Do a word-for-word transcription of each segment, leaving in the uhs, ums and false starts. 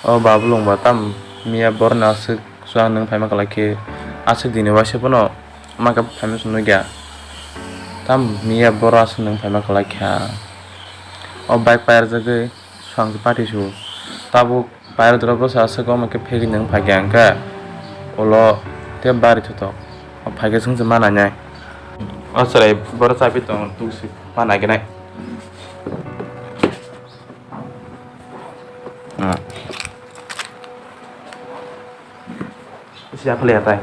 O babulung ba tam miya borno aswk swkang nwng phaima kwlai khe, aswk dini waisa bono ma khe phaima se nukya. Tam miya boro aswk nwng phaima kwlai kha. O bike pairjagwi swkang se party su. Tabuk pairwdrop bwsa aswk omo khe phegwi nwng phaikha hwnkhe ulo tei bari thothok. O phaikhe chwng se ma nainai. O chwrai boro chabi tong tuksi ma naigenai. Ah. Siya phalya tai.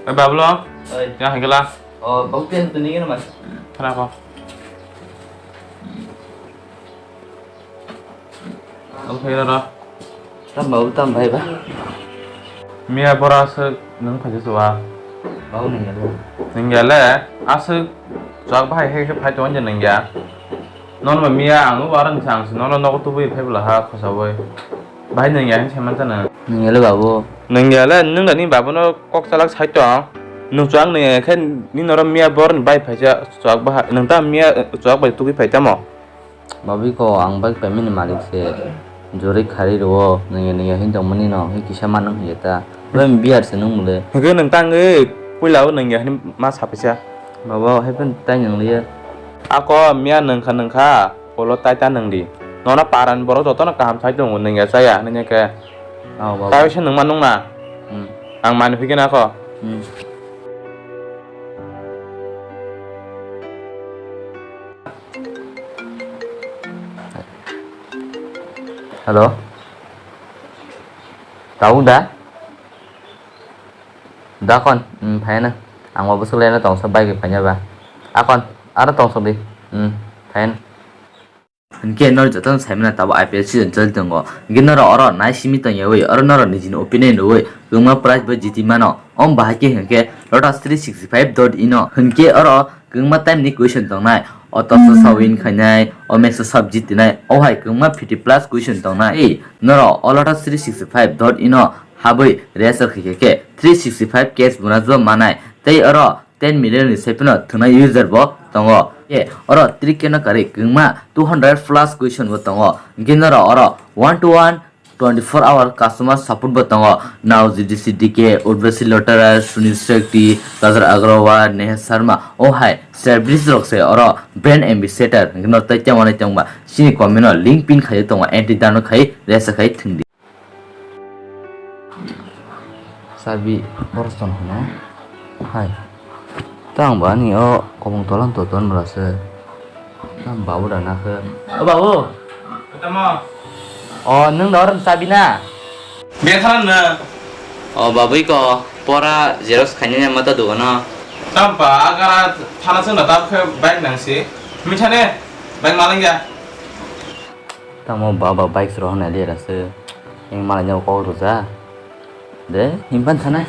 Eh, Bablo? Oi. Yang hagela? Oh, bau pen tu ni mas. Kenapa? Bau kaya dah. Tam bau tam bhai ba. Miya bora se nung phaji suwa. Bau nung ya. Nung ya le, aswk chuak bahai hai hai phai tongo je nung ya. Nono ba miya ang o arang chang se nono nogo tubui phai bwla ha khosaui. Bahai nung ya hin se man chana. Nung ya le babu. Nung ya le nung da ni babu no kok chalak sai tong. Nung chuak nung ya khe ni noro miya bor ni bai phaisa chuak bahai. Nung ta miya chuak bai tugui phai tamo. Babu ko ang bike paimani malik se. Joroi khari rwo nung ya nung ya hin tong mani no hin kisa man nung ya ta. Bai biyar se nung mule. Hwnkhe nung tang e puila o nung ya hin ma sapisa. Baba, hai pun tai nung liya. Ako miya nung kha nung kha, polo tai ta nung di. Nona paran borok jotono kaham sai tongo, nung ya chaya, nung ya khe. Oh, baba. Tai se nung ma nung na. Hmm. Ang mani phikhe na kho. Hmm. Hello. Tabuk da? Dakon, um, phaina. Ang bo bwswk lena tongsa bike phaina ba. Akon, aro tongsa di. Um, phaina. Hinkhe nor jotono saimana tabo I P L season choli tongo. Hinkhe noro oro nai simi tongyawi, oro noro nijini opinion rwwi, kwbangma prize bo jiti mano. Om bahai khe hinkhe Lotus three sixty five dot in o. Hinkhe oro kwbangma time ni question tongnai. O toss o sa win khainai, o match o sa jitinai. O hai kwbangma fifty plus question tongnai. Ei, noro o Lotus three sixty five dot in o habwi register khaikhe khe three sixty five cash bonus bo manai. Tei oro ten million ni sai phano thwngnai user bo tongo. E, oro trick keno karwi kwbangma two hundred plus question bo tongo. Hinkhe noro oro one to one twenty four hour customer support bo tongo. Nao G D C D K, Urvashi Lotara, Sunil Shetty, Kajal Agrawal, Neha Sharma, o hai service rok se oro brand ambassador. Hinkhe no tei tamo nai tongba chini comment o link pin khai tongo, entry download khai register khai thwngdi. Sabi boros tong hino. Hai. Tang ba ani o komong tolan to ton bwla se. Tang babu da na khe. O babu. Tamo. O nwng da orom sabi na. Be tharan na. O babu iko pora xerox khaini na mata dugano. Tang ba agara thana se na tab khe bike nang si. Mi thane bike malangya. Tamo baba bike sro hwnwi lera se. Eng malai nyago kok rwja. De, himpan thanai.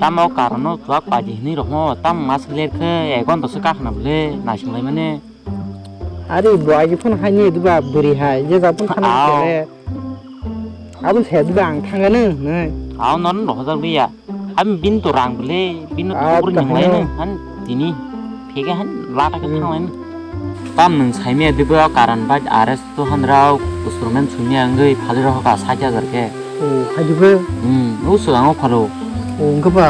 Tamo karono chuak paidi hinwi rokmo tam mas clear khe ek ghonta se kakhna bole naising lai mani. Ari bo agi phone haini duba bwrwi hai je ja phone khana Ao. Kele. Abon se duba ang thangano hinwi. Ao non rohojak liya. Am bin to rang bole bin to Ao, kubur kaham. Nyang lai no han tini phege han lata khe Hmm. Thang lai no. Tam nwng saimaya diba karan bai ares. To handrao, usur men sumya wngwi phalwi rohor ka sait hajar khe. O, haidibo? Hmm, o swkango phalo. O, wngkha ba,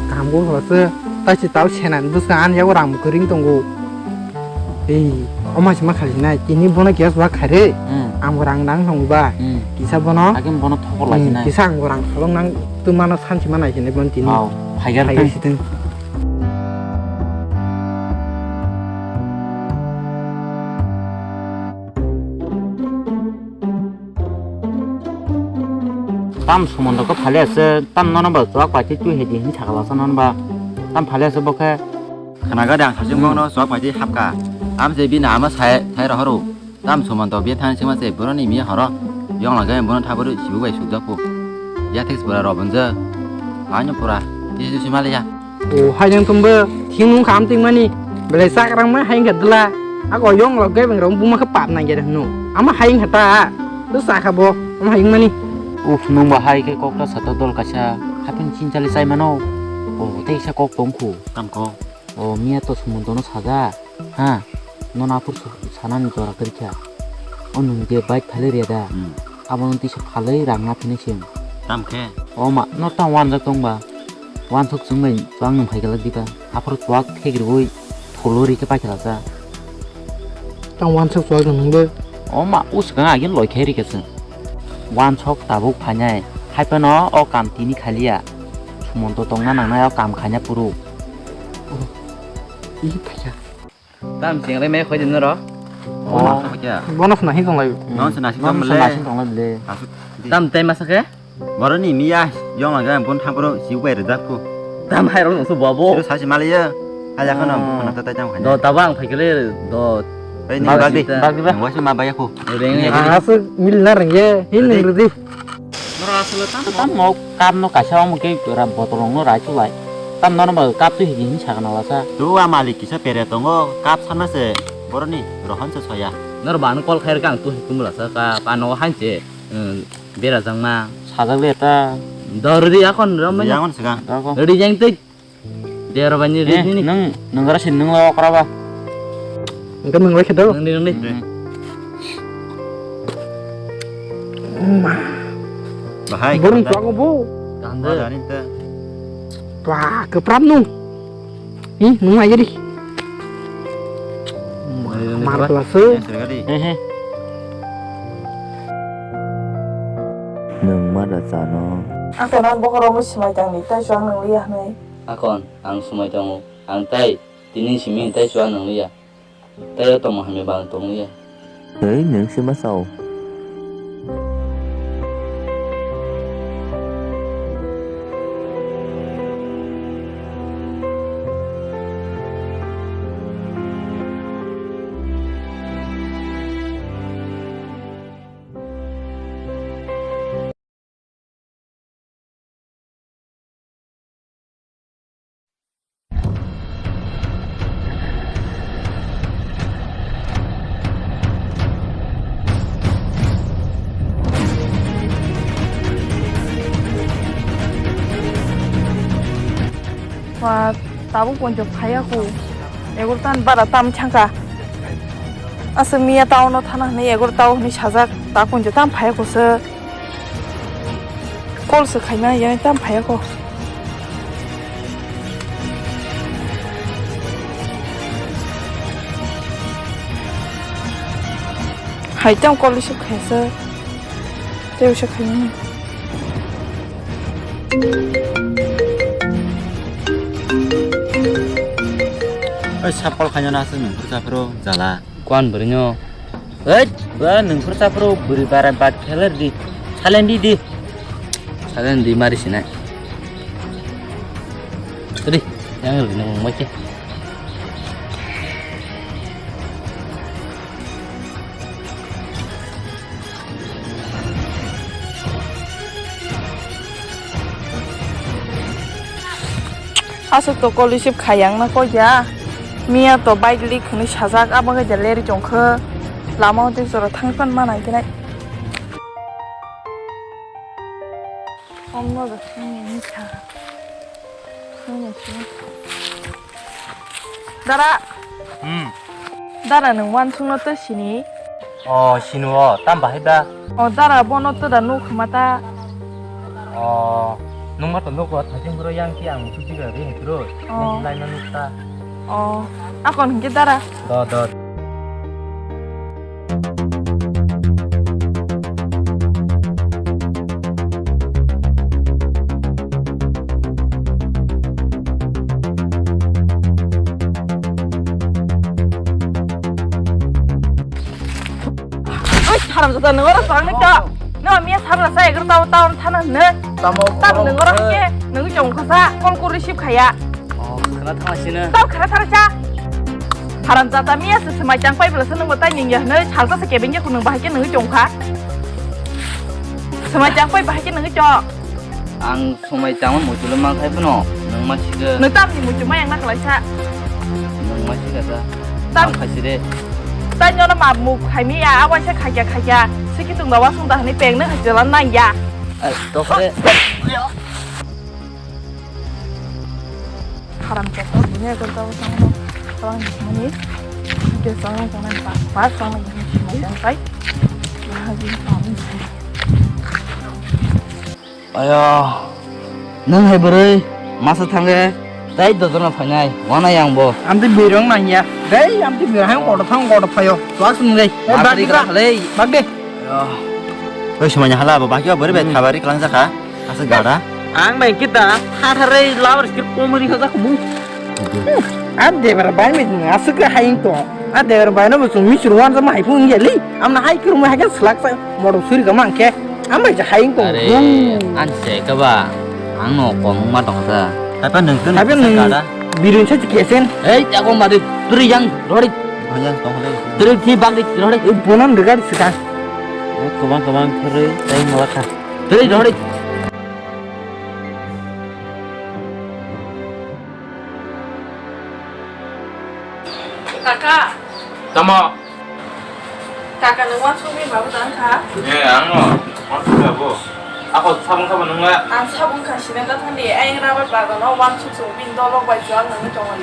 kaham khe phalase, taisi tao senan bwskango ani yago rang kwrwng tongo. Ei, o maisingma khasinai, tini bono keha chuak khaire, Hmm. ang bo rang nang tongo ba, Hmm. kisa bono, Hakim bono thokol Hmm, laisinai. Kisa ang bo rang khalok nang, twi mano sansi ma naisinai bono tini. Wow, phaigar Phaigar thang. Sitwng. Tam somondo khe phali ase, tam nono ba chuak paiti twi hedi hin sakala sa nono ba tam phali ase bo khe. Khana gari ang sajwk Hmm. Mano chuak paiti hapka. Am je bini ama sai, sai rohoro. Tam somondo bia thang sima se boroni miya horo. Yong lage bono thaburu sibu bai sukjakku. Ya thik bora robonje. Ano pura. Tisi tisi maliya. O, hai nang tumbo, thing nung kham ting mani, belai chakrang ma hai wngkha dwla. Ako yong lok gai bang rong buma khe pap nang gere hnu. Ama hai wngkha ta, to sakha bo, ama hai wngmani. Uf, nung ba hai khe kok ta sata dol kaisa, hapin chin chali chai mano. O, tei sa kok tong khu. Tam kok. O, miya to sumun dono saja. Ha, nono aphuru sa-, sanani jora kwrwikha. O nwng je bike phalwi rwya da, Hmm. Abono tisa phalwi rang na phinai se. Tam khe? O ma, no tamo wanjak tong ba? Wansok chwng bai chuak nwng phai khe lak di ba? Aphuru chuak thek rwui tholo ri khe paikha lasa. Tamo wansok chuak nwng bai? O ma, o swkang agin loi khe ri khe chwng. Wansok tabuk phainai, hai phano o kam tini khaliya. Sumonto tongna nangnai o kam khaina phuru. Ih, phaikha. Tam chengrai mai khoi din noro. Oh. Bono suna hin tonglai. Non suna hin tonglai. Suna hin tonglai le. Tam tai masa khe? Boroni miya yong laga bon thang pro siu bai rejak ku. Tam hai rong su bobo. Sasi maliya. Hai ya khana khana tai tam khana. Do tabang phai kele do. Bai ni bagi. Bagi ba. Wasi ma baya ku. Reng. Asu mil na reng ye. Hin redi. Nora aswk tam tam mo kap no kaisa omo ke pura botol rok no rai chulai. Tam nono ba kap tu higi hin sakna lasa. Tu a malik kisa pere tongo kap sana se boroni rohon se soya. Nor ban kol khair kang tu hikum lasa ka pano han se bera jangma. Sajak le ta. Dor di akon rom. Yang on sega. Dor ko. Ri jang tik. Dera bani Eh, ri ni. Nang nang gara sin nang lawa kara ba. Engka nang lai khedo. Nang ni nang ni. Hmm. Ma. Bahai. Burung kanda. Tuang bu. Kanda. Oh, dari ta. Wah, kepram nu. Ih, nung aja di. Nang ni nang ni. Mar ba. Kelas. Eh, sergadi. Eh, eh. Nung ma da chano. Ang tano bokhorok bo swmai tang ni, tai chwng nang liya hwnwi. Akon, ang swmai tongo. Ang tai tini simi tai chwng nang liya. Tai o tongma hamya bang tong liya. Hei, nung sima sao. Ba, tabuk ponjo phaiya ko. Egor tan bara tam changka. Asa miya town o thana hwnwi egor town hwnwi sajak, ta ponjo tam phaiya ko se. Call se khaina ya tam phaiya ko. Hai tam call se khaisa. Tei se khaina. Oi, sap call khaina na se nung khusa phro jala. Kuan bwrwino. Hei, ba nung phuru saphuru bwrwi bara bat khelar di. Silent di di. Silent di mari sinai. Tadi, yang lebih nung mai ke. Aswk to kol receive khai yang na koi ya. Miya to bike leak hwnwi sajak, abo khe ja leri chong khe. Lama o tei jora thang pan ma nai khe nai. Om no da sini ni kha. Sini sini. Dara. Hmm. Dara nwng wansukno twi sini? O, sini o, tam bahai ba? O, dara bono twi da nuk khma ta. O, nwng ma to nuk o, thajing bro yang ki ang suji ga ri hai bro. O. Yang lai na nuk ta. O, akon hingke dara. Do, do. Oi, haramjada, nwng oro chwng nukto. Nwng miya sabla sa egar tao tao thana hwnwi. Tamo, tamo, nwng oro hai khe, nwng chong khasa, call ko receive khaya. Oh, khana thang sini. Tao khana thara cha. Haramjada miya se swmai chang pai bwla se nwng bo tai ning ya hwnwi salsa se kebeng ya kunung bahai khe nwng chong kha. Swmai chang pai bahai khe nwng chong. Ang swmai changma muchulwi mankhai phano nwng ma sikha. Nwng tamni muchuma yang na khlaisa. Nwng ma sikha ta. Tam- Ang khaisi de. Tai nyono ma muk khaimi ya, awaisa khaikya khaikya. Siki tung da wasung da hani peng nang jela nang ya. Ai, tokre. Haram chakra dunia kar tau tang no. Tang ni mani. Ke sang tang pa pa sang ni mai tang pai. Haji pam. Aya, nwng hai bwrwi masa thangwi tei dodorno phainai, wana yang bo. Amtwi birong nang ya. Dei, amtwi birong hai kotor thang, kotor phaio. Tuak sung dei. Eh, bag di ka. Bag de. Oi, sumanya hala bo, baki bwrwi bai thabari kalang jakha. Asa gada. Ang bai kita, tha tharwi labar skir komri kha jakha bu. A debar bai mi asuk hai to. A debar bai no bo sung mi suru wan sama hai phung ya li. Amna hai kuru ma hai kan slak sa. Morom suri ka mangke, ambai ja hayung tong. Are, hmm. Anse ka ba, ang no kom ma tong sa. Apa nung tun? Apa nung? Birin sa kesen. Ei, ako mari, turi yang, rori. Oh ya, tong le. Turi ti bag di, rori. Bonan degar sita. Kobang kobang turi, tai malaka. Turi, rori. Kaka. Tamo? Kaka, nwng wansukni babu tang kha? Eh, ang no. Wansuk abo. Ako sabung kha bo nwng la? Ang sabung kha sina da thani, ayang rubber bagan o wansuk sung bin dolok bai jual nwng tongo.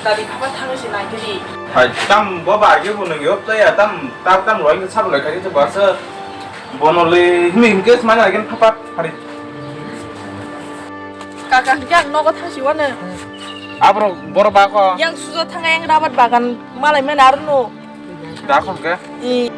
Dadi phaba thang si nai di. Hai, tam bo ba age bo nwng yop ta ya, tam, tam, tam roi sabung lai kha di ba sa. Bono le, himi hingke smana gen phapat hari. Kaka hingke ang nogo thangsi wano. Abro boro bako. Yang suja thanga yang rabat bagan malai mena arno. Dakol ke? I.